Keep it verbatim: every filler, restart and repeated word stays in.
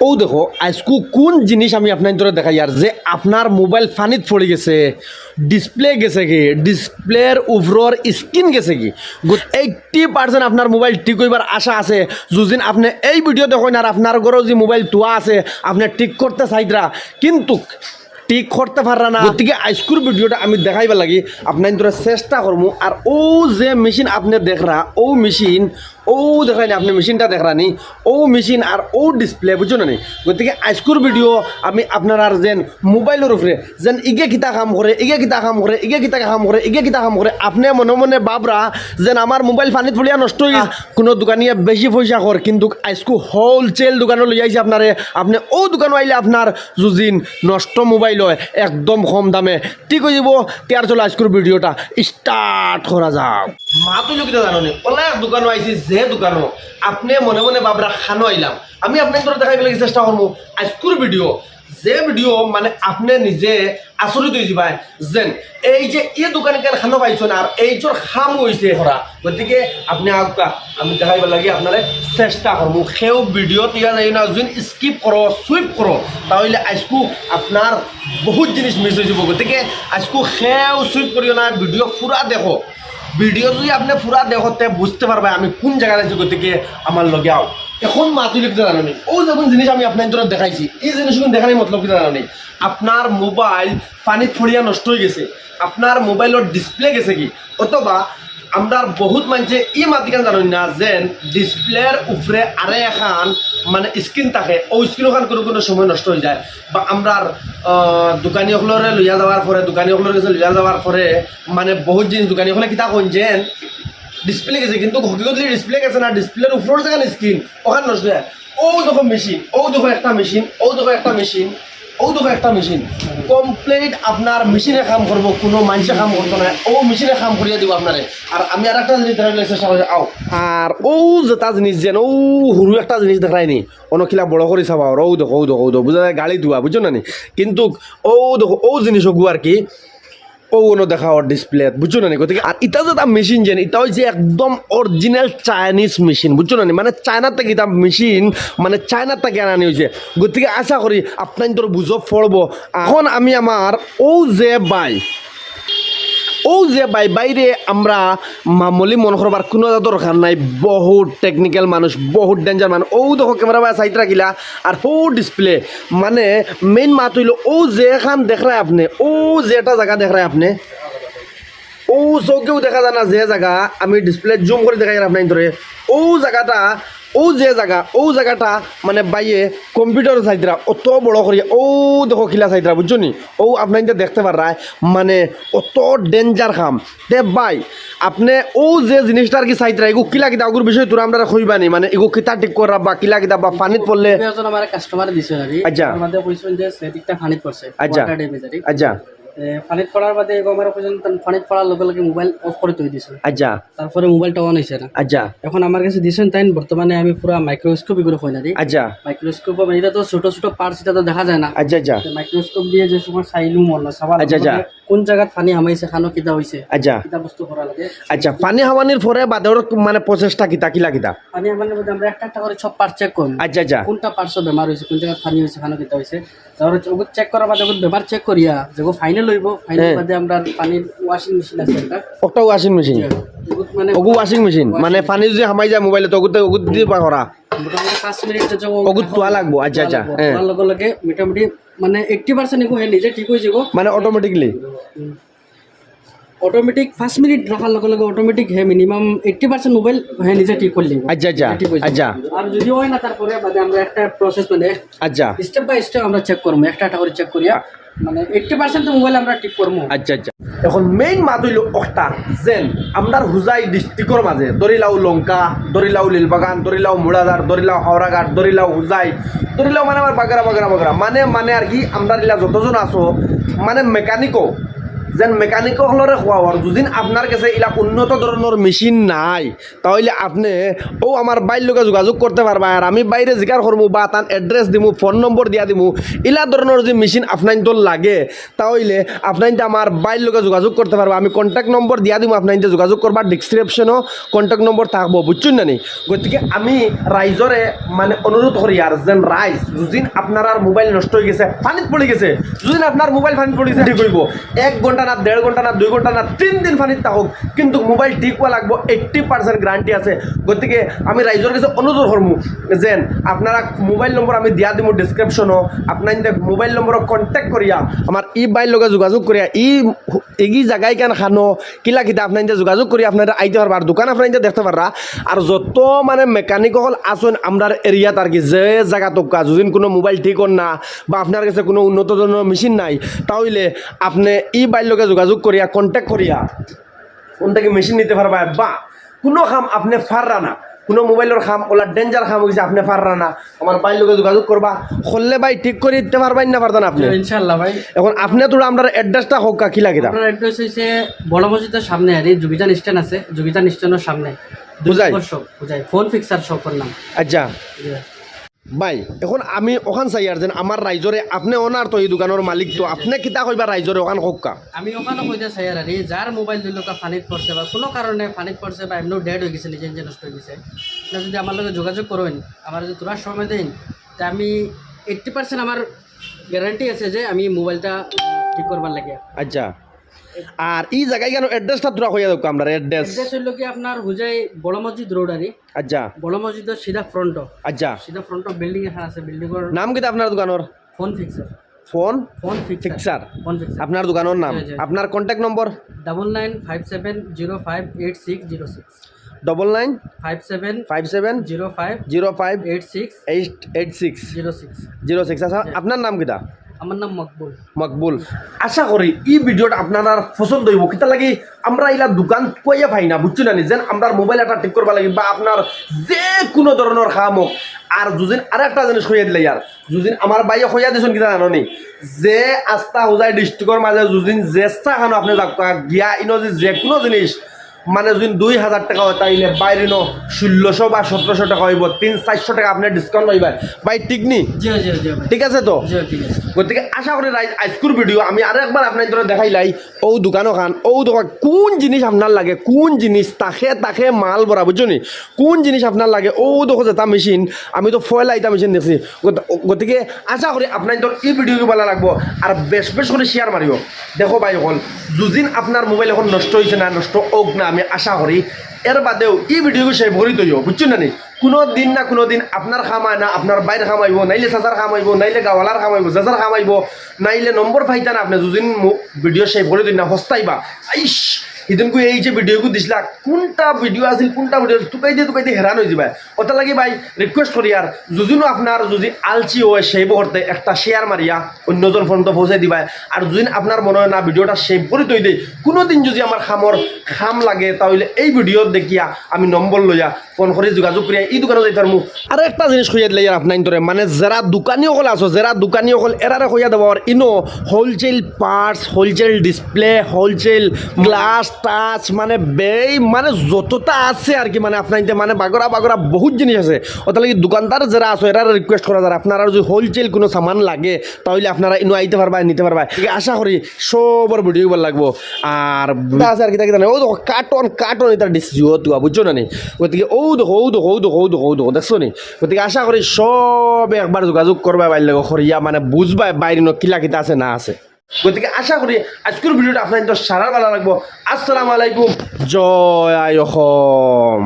অউ দেখো, আইজকু কুন জিনিস আমি আপনাইনতরে দেখাইয়ার যে আপনার মোবাইল পানিত পড়ি গেছে, ডিসপ্লে গেছেগি, ডিসপ্লের উপরর স্ক্রিন গেছেগি। এইট্টি পার্সেন্ট আপনার মোবাইল ঠিক অইবার আশা আছে। যুদিন আপনে এই ভিডিও দেখইন আর আপনার ঘরো যে মোবাইল থুয়া আছে, আপনে ঠিক করতে চাইতরা, কিন্তুক ঠিক করতে পাররা না। গতিকে আইজকুর ভিডিওটা আমি দেখাইবার লাগি আপনাইনতরে চেষ্টা করমু। আর অউ যে মেশিন আপনে দেখরা, অউ মেশিন, অউ দেখরা নি, আপনে মেশিনটা দেখরা নি, অউ মেশিন আর অউ ডিসপ্লে, বুঝছো না নি? গতিকে আইজকুর ভিডিও আমি আপনারার যেন মোবাইলর উপরে যেন ইগে কিতা কাম করে, ইগে কিতা কাম করে, ইগে কিতা কাম করে, ইগে কিতা কাম করে, আপনে মনে মনে ভাবরা যেন আমার মোবাইল পানিত পড়িয়া নষ্ট অই গেছে। কুনু দোকানিয়ে বেশি পয়সা কর, কিন্তুক আইজকু হোলসেল দোকানো লইয়া আইছি আপনারে। আপনে অউ দোকানো আইলে আপনার যুদিন নষ্ট মোবাইল অয়, একদম কম দামে ঠিক অই যাইবো। তে আর চলো আইজকুর ভিডিওটা স্টার্ট করা যাক। মাত অইলো কিতা জানো নি? অলা এক দোকানো আইছি, যে দোকানো আপনে মনে মনে ভাবরা খানো আইলাম। আমি আপনাইনতরে দেখাইবার লাগি চেষ্টা করমু আইজকুর ভিডিও, যে ভিডিও মানে আপনে নিজে আচরিত অই যিবা যেন এই যে ই দোকান ইখান খানো পাইছইন আর এইজর কাম অইছে করা। গতিকে আপনে আউক্কা, আমি দেখাইবার লাগি আপনারে চেষ্টা করমু। কেউ ভিডিও থুইয়া যাইও না, যুদি স্কিপ করো, সুইপ করো, তাইলে আইজকু আপনার বহুত জিনিস মিস অই যিবো। গতিকে আইজকু কেউ সুইপ করিও না, ভিডিও পুরা দেখো। ভিডিও যুদি আপনে পুরা দেখো, তে বুঝতে পারবা আমি কুন জাগাত আছি। গতিকে আমার লগে আও। অখন মাত অইলো কিতা জানো নি? অউ যেগুন জিনিস আমি আপনাইনতরে দেখাইছি, ই জিনিসগুন দেখানির মতলব কিতা জানো নি? আপনার মোবাইল পানিত পড়িয়া নষ্ট অই গেছে, আপনার মোবাইলর ডিসপ্লে গেছেগি, অথবা আমরার বহুত মানষে ই মাত ইখান জানইন না যেন ডিসপ্লের উপরে আরো একখান মানে স্ক্রিন থাকে, অউ স্ক্রিন অখান কুনু কুনু সময় নষ্ট অই যায়, বা আমরার, আহ, দোকানি অকলরে লইয়া যাওয়ার পরে, দোকানি অকলর গেছে লইয়া যাওয়ার পরে মানে বহুত জিনিস দোকানি অকলে কিতা কইন যেন ডিসপ্লে গেছে, কিন্তুক হকিকতলি ডিসপ্লে গেছে না, ডিসপ্লের উপরর যেখান স্ক্রিন অখান নষ্ট অই যায়। অউ দেখো মেশিন, অউ দেখো একটা মেশিন, অউ দেখো একটা মেশিন, অউ দেখো একটা মেশিন। কমপ্লিট আপনার মেশিনে কাম করবো, কুনু মানষে কাম করতো নায়, অউ মেশিনে কাম করিয়া দিবো আপনারে। আর আমি আরেকটা জিনিস দেখাইবার চেষ্টা করি, আও। আর অউ যেটা জিনিস যেন, অউ হুরু একটা জিনিস দেখরায় নি, অনো কিলা বড় করি চাবা, আর অউ দেখো, অউ দেখো, অউ দেখো, বুঝা যায় গাড়ি ধুয়া, বুঝছো না নি? কিন্তুক অউ দেখো, অউ জিনিস অগু আর কি, অউ অনো দেখা অর ডিসপ্লে, বুঝছো না নি? গতিকে আর ইটা যেটা মেশিন যেন, ইটা অইছে একদম অরিজিনাল চাইনিজ মেশিন, বুঝছো না নি? মানে চায়না থাকি ইটা মেশিন, মানে চায়না থাকি আনানি অইছে। গতিকে আশা করি আপনাইনতর বুঝো পড়বো। অখন আমি আমার অউ যে ভাই, অউ যে ভাই, ভাইরে আমরা মামুলি মনো করবার কুনু দরকার নাই, বহুত টেকনিক্যাল মানুষ, বহুত ডেঞ্জার মানুষ। অউ দেখো ক্যামেরা ভাই চাইতরা কিলা, আর হউ ডিসপ্লে, মানে মেইন মাত অইলো অউ যেখান দেখরায় আপনে, অউ যে একটা জাগা দেখরায় আপনে, অউ চউখেও দেখা যায় না যে জাগা, আমি ডিসপ্লে জুম করি দেখাইয়ার আপনাইনতরে, অউ জাগাটা, অউ যে জাগা, অউ জাগাটা মানে ভাইয়ে কম্পিউটারো চাইতরা, অত বড় করিয়া, অউ দেখো কিলা চাইতরা, বুঝছো নি? অউ আপনাইনতে দেখতে পাররায়, মানে অত ডেঞ্জার কাম। তে ভাই, আপনে অউ যে জিনিসটা আর কি চাইতরা, ইগু কিলা কিতা, অগুর বিষয়ে থুড়া আমরারে কইবা নি? মানে ইগু কিতা ঠিক করা বা কিলা কিতা বা পানিত পড়লে? দুইজন আমার কাস্টমারে দিছে আর কি। আচ্ছা। আমার মাঝে কইছেন যে সেটিংটা পানিত পড়ছে, আচ্ছা। ওয়াটার ড্যামেজ আর কি। আচ্ছা। এ, পানিত পড়ার বাদে এগু আমার কইছেন, তান পানিত পড়ার লগে লগে মোবাইল অফ করি থই দিছে। আচ্ছা। তারপরে মোবাইলটা অন অইছে না। আচ্ছা। অখন আমার গেছে দিছেন তাইন, বর্তমানে আমি পুরা মাইক্রোস্কোপ ইগুরে কই না রে। আচ্ছা। মাইক্রোস্কোপ মানে ইটা তো ছোট ছোট পার্টস, ইটা তো দেখা যায় না। আচ্ছা, আচ্ছা। তো মাইক্রোস্কোপ দিয়া যে সময় চাইলু মনে, চাওয়া আচ্ছা, আচ্ছা। লাগবো কোন জাগাত পানি হামাইছে, খানো কিতা অইছে, আচ্ছা। কিতা বস্তু করা লাগে। আচ্ছা, পানি হামানির পরে বাদে অর মানে প্রসেসটা কিতা, কিলা কিতা? পানি হামানির মধ্যে আমরা একটা একটা করি সব পার্টস চেক করমু। আচ্ছা, আচ্ছা। কোনটা পার্টসো বেমার অইছে, কোন জাগাত পানি অইছে, খানো কিতা অইছে। তারপরে ওগুলো চেক করার বাদে ওগুলো বেমার চেক করিয়া যেগু ফাইনাল অইবো, ফাইনাল হ্যাঁ। বাদে আমরা পানির ওয়াশিং মেশিন আছে একটা। ওটা ওয়াশিং মেশিন? জি। ওগুলো মানে ওগু ওয়াশিং মেশিন? মানে ওয়াশিং পানি যদি হামাই যায় মোবাইলে তো ওগুতে, ওগুতে দি বা করা? মোটামুটি পাঁচ মিনিট তো ওগু ওগুত থুয়া লাগবো, আচ্ছা, থুয়া আচ্ছা, লাগবো। হ্যাঁ। থুয়ার লগে লগে মোটামুটি মানে এইট্টি পার্সেন্ট এগু হে নিজে ঠিক অই যাইবো। মানে অটোমেটিকলি? হুম। অটোমেটিক পাঁচ মিনিট রাখার লগে লগে অটোমেটিক হে মিনিমাম এইট্টি পার্সেন্ট মোবাইল হে নিজে ঠিক করি লিবো। আচ্ছা, আচ্ছা, ঠিক অই যাইবো। আচ্ছা। আর যদি অয় না, তারপরে বাদে আমরা একটা প্রসেস মানে আচ্ছা। স্টেপ বাই স্টেপ আমরা চেক করমু, একটা একটা করি চেক করিয়া মানে এইট্টি পার্সেন্ট তো মোবাইল আমরা ঠিক করমু। আচ্ছা, আচ্ছা। অখন মেইন মাত অইলো অখটা যেন আমরার হুজাই ডিস্ট্রিক্টর মাঝে ধরিলাও লঙ্কা, ধরিলাও লিলবাগান, ধরিলাও মুড়াদার, ধরিলাও হাওড়াঘাট, ধরিলাও হুজাই, ধরিলাও মানে আমার বাগেরা, বাগেরা, বাগেরা। মানে, মানে আর কি আমরার ইলা যতজন আছো, মানে মেকানিকও, যেন মেকানিক অকলরে কওয়ার, যুদিন আপনার গেছে ইলা উন্নত ধরনর মেশিন নাই, তা অইলে আপনে অউ আমার ভাইর লগে যোগাযোগ করতে পারবা। আর আমি ভাইরে জিকার করমু বা তান address দিমু, ফোন নম্বর দিয়া দিমু, ইলা ধরনর যে মেশিন আপনাইনতর লাগে, তা অইলে আপনাইনতে আমার ভাইর লগে যোগাযোগ করতে পারবা। আমি contact নম্বর দিয়া দিমু, আপনাইনতে যোগাযোগ করবা, description-ও contact নম্বর থাকবো, বুঝছইন না নি? গতিকে আমি রাইজরে মানে অনুরোধ করিয়ার যেন রাইজ, যুদিন আপনারার মোবাইল নষ্ট অইগেছে, পানিত পড়িগেছে, যুদিন আপনার মোবাইল পানিত পড়িগেছে, ঠিক অইবো। এক ঘন্টা না, দেড় ঘন্টা না, দুই ঘন্টা না, তিন দিন পানিত থাকউক, কিন্তু মোবাইল ঠিক অওয়া লাগবো, eighty percent guarantee আছে। গতিকে আমি রাইজর গেছে অনুরোধ করমু যেন আপনারা মোবাইল নম্বর আমি দিয়া দিমু description-ও, আপনাইনতে মোবাইল নম্বরো contact করিয়া আমার ই ভাইর লগে যোগাযোগ করিয়া ই, ইগি জাগাইখান খানো, কিলা কিতা আপনাইনতে যোগাযোগ করি আপনারা আইতে পারবা, আর দোকান আপনাইনতে দেখতে পাররা। আর যত মানে মেকানিক অকল আছইন আমরার এরিয়াত আর কি, যে জাগাত অউক্কা, যুদিন কুনু মোবাইল ঠিক অর না বা আপনার গেছে কুনু উন্নত ধরনর মেশিন নাই, তা অইলে আপনে ই ভাইর লগে যোগাযোগ করিয়া, contact করিয়া অন থাকি মেশিন নিতে পারবা। বা কুনু কাম আপনে পাররা না, কুনু মোবাইলর কাম, অলা danger কাম অইগেছে, আপনে পাররা না, আমার ভাইর লগে যোগাযোগ করবা, করলে ভাই ঠিক করি দিতে পারবা না, পারতা না আপনে? ইনশাআল্লাহ ভাই। এখন আপনে তো আমরার address-টা কউক্কা, কিলা কিতা? আমরার address অইছে বড় মসজিদর সামনে, আর এই যোগীজান stand আছে, যোগীজান stand-র সামনে, দুই বুঝাই। নম্বর shop, বুঝাই, phone fixer shop-র নাম। আচ্ছা। জি ভাই। ভাই, এখন আমি অখান চাইয়ার যেন আমার রাইজরে, আপনে owner তো ই দোকানর মালিক তো, আপনে কিতা কইবা রাইজরে, অখান কউক্কা। আমি অখানো কইতা চাইয়ার, আর এই যার মোবাইল ধইলউক্কা পানিত পড়ছে বা কুনু কারণে পানিত পড়ছে বা এমনেউ dead অইগেছে, নিজে নিজে নষ্ট অইগেছে, তা যুদি আমার লগে যোগাযোগ করইন, আমারে যুদি থুড়া সময় দেইন, তে আমি eighty percent আমার guarantee আছে যে আমি মোবাইলটা ঠিক করবার লাগি। আচ্ছা, আর ই জাগাইখানর address-টা থুড়া কইয়া দেউক্কা আমরারে, address। Address অইলো কি আপনার হুজাই বড় মসজিদ road আর কি। আচ্ছা। বড় মসজিদর সিধা front-ও। আচ্ছা। সিধা front-ও building এখান আছে, building-র নাম কিতা আপনার দোকানর? Phone fixer। Phone? Phone fixer। Fixer। Phone fixer। আপনার দোকানর নাম? জি, জি। আপনার contact নম্বর? Double nine five seven zero five eight six zero six। Double nine? Five seven। Five seven? Zero five। Zero five। Eight six। Eight, eight six। Zero six। Zero six। আচ্ছা, জি। আপনার নাম কিতা? আমার নাম মকবুল। মকবুল। আশা করি ই video-টা আপনারার পছন্দ অইবো। কিতা লাগি আমরা ইলা দোকান কইয়া পাই না, বুঝছো না নি? যেন আমরার মোবাইল একটা ঠিক করবা লাগি বা আপনার যে কুনু ধরনর কাম অউক। আর যুদিন আরেকটা জিনিস কইয়া দিলাইয়ার, যুদিন আমার ভাইয়ে কইয়া দিছইন কিতা জানো নি? যে আস্তা হুজাই district-র মাঝে যুদিন যেচ্ছা খানো আপনে যাউক্কা গিয়া ইনো যে, যে কুনু জিনিস মানে যুদি দুই হাজার টেকা অয়, তাইলে বাইরে ন ষোলোশো বা সতেরোশো টেকা অইবো, তিন চাইরশো টেকা আপনে discount পাইবা। ভাই, ঠিক নি? জি, জি, জি, ভাই। ঠিক আছে তো? জি, ঠিক আছে। গতিকে আশা করি রাইজ-, আইজকুর video আমি আরো একবার আপনাইনতরে দেখাইলাই, অউ দোকান অখান, অউ দোকান, কুন জিনিস আপনার লাগে, কুন জিনিস তাকে তাকে মাল ভরা, বুঝছো নি? কুন জিনিস আপনার লাগে, অউ দেখো যেটা মেশিন, আমি তো পয়লা ইটা মেশিন দেখছি। গত-, গতিকে আশা করি আপনাইনতর ই video ভালা লাগবো, আর বেশ বেশ করি share মারিও। দেখো ভাই অকল, যুদিন আপনার মোবাইল অখন নষ্ট অইছে না, নষ্ট অউক না, আমি আশা করি এর বাদেও ই video save করি থইও, বুঝছো না নি? কুনু দিন না কুনু দিন আপনার কাম আয় না, আপনার ভাইর কাম আইবো, নাইলে চাচার কাম আইবো, নাইলে গাওয়ালার কাম আইবো, চাচার কাম আইবো, নাইলে নম্বর পাইতা না আপনে, যুদিন মো-, video save করি থইন না, হস্তাইবা। আইস, হিদিনকু এই যে video গু দিছলা, কুনটা video আছিল, কুনটা video আছিল, তুকাইতে তুকাইতে হেরান অইযিবায়। অতার লাগি ভাই request করিয়ার, যুদিনও আপনার যুদি আলসি অয় save করতে, একটা share মারিয়া অন্যজন পর্যন্ত পৌঁছাই দিবায়। আর যুদি আপনার মনো অয় না videoটা save করি থই দেই, কুনুদিন যুদি আমার কামর কাম লাগে, তা অইলে এই video দেখিয়া আমি নম্বর লইয়া ফোন করি যোগাযোগ করিয়া ই দোকানো যাইতাম। আর একটা জিনিস কইয়া দিলাইয়ার আপনাইনতরে, মানে যেরা দোকানি অকল আছো, যেরা দোকানি অকল, এরারে কইয়া দেওয়ার ইনো wholesale parts, wholesale display, wholesale glass touch, মানে বেই, মানে যতটা আছে আর কি, মানে আপনাইনতে মানে বাগরা বাগরা বহুত জিনিস আছে। অতার লাগি দোকানদার যেরা আছো, এরারে request করা যার, আপনারার যুদি wholesale কুনু সামান লাগে, তা অইলে আপনারা ইনো আইতে পারবায়, নিতে পারবায়। ঠিক আছে, আশা করি সবর video ভালা লাগবো। আর কিতা আছে আর কিতা কিতা নাই, অউ দেখো carton, carton ইতার ডিসি অতুয়া, বুঝছো না নি? গতিকে অউ দেখো, অউ দেখো, অউ দেখো, অউ দেখো, অউ দেখো, দেখছো নি? গতিকে আশা করি সবে একবার যোগাযোগ করবায় ভাইর লগে, করিয়া মানে বুঝবায় ভাইর ইনো কিলা কিতা আছে না আছে। গতিকে আশা করি আইজকুর videoটা আপনাইনতর সারার ভালা লাগবো। আসসালামু আলাইকুম, জয় আই অসম।